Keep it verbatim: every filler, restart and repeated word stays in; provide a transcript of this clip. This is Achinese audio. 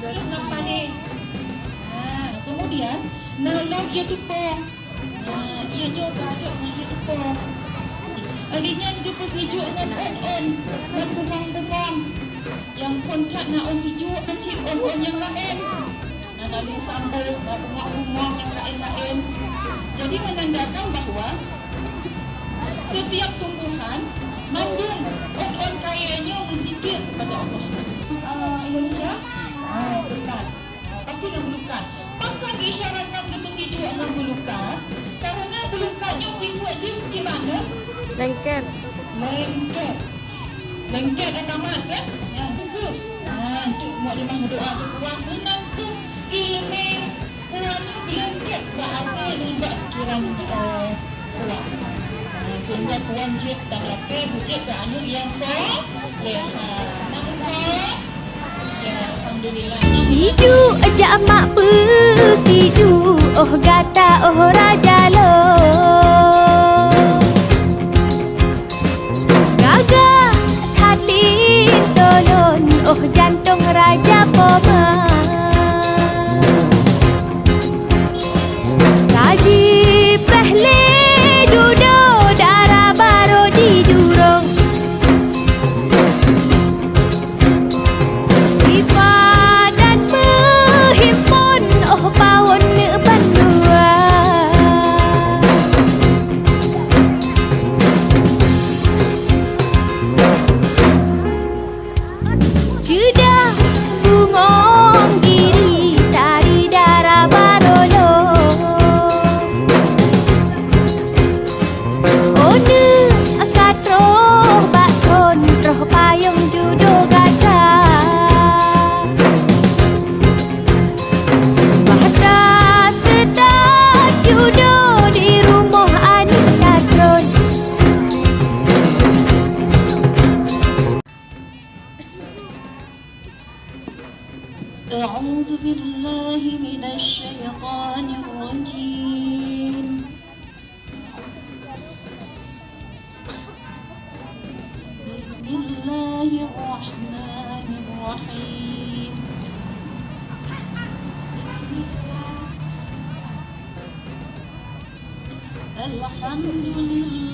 Ngon paleng. Ha, kemudian, na lom ié teupông. Ha, ié nyoe gadôk ngon ié teupông. Lheueh nyan geupeusijuek ngon ôn-ôn, ngon bungöng-bungöng. Nyang phôn that na ôn sijuek, cit ôn-ôn nyang laén. Na, na lheueh sambô, na bungöng-bungöng nyang laén-laén. Jadi menandakan bahwa setiap tumbuhan mandum ôn-ôn kayée nyoe berzikir kepada Allah. Ah, Indonesia? Ah, bukan. Ah, pasti ngon beulukat. Pakon diisyaratkan geupeusijuek ngon beulukat? Karena beulukat nyoe sifat jih di mana? Lengket. Lengket. Lengket dah tamat, kan? Ya, betul. Ah, untuk mukadimah doa tu kuat, meunan keuh ileumèe Kuat nyoe geulengket bak até lôn bak pikiran, eh, kuat. Ah, sehingga kuat jeuet dan lakée beujeuet keu aneuk nyang soleh. Ah, na muphom? Ya, alhamdulillah. Sijuek jak mak peusijuek, oh gata, oh raja lôn. Gagah that linto lôn, oh jantong raja poma. Ka jipreh lé judo dara barô di jurông. Sipadan meuhimpon, oh pawon neuk bandua. Ceudah bungöng giri tari dara barô lôn. Oh neuk ka troh bak thon, troh payong judo gata. Bah taseutôt judo di rumoh aneuk ka troh. أعوذ بالله من الشيطان الرجيم. بسم الله الرحمن الرحيم. بسم الله. الحمد لله.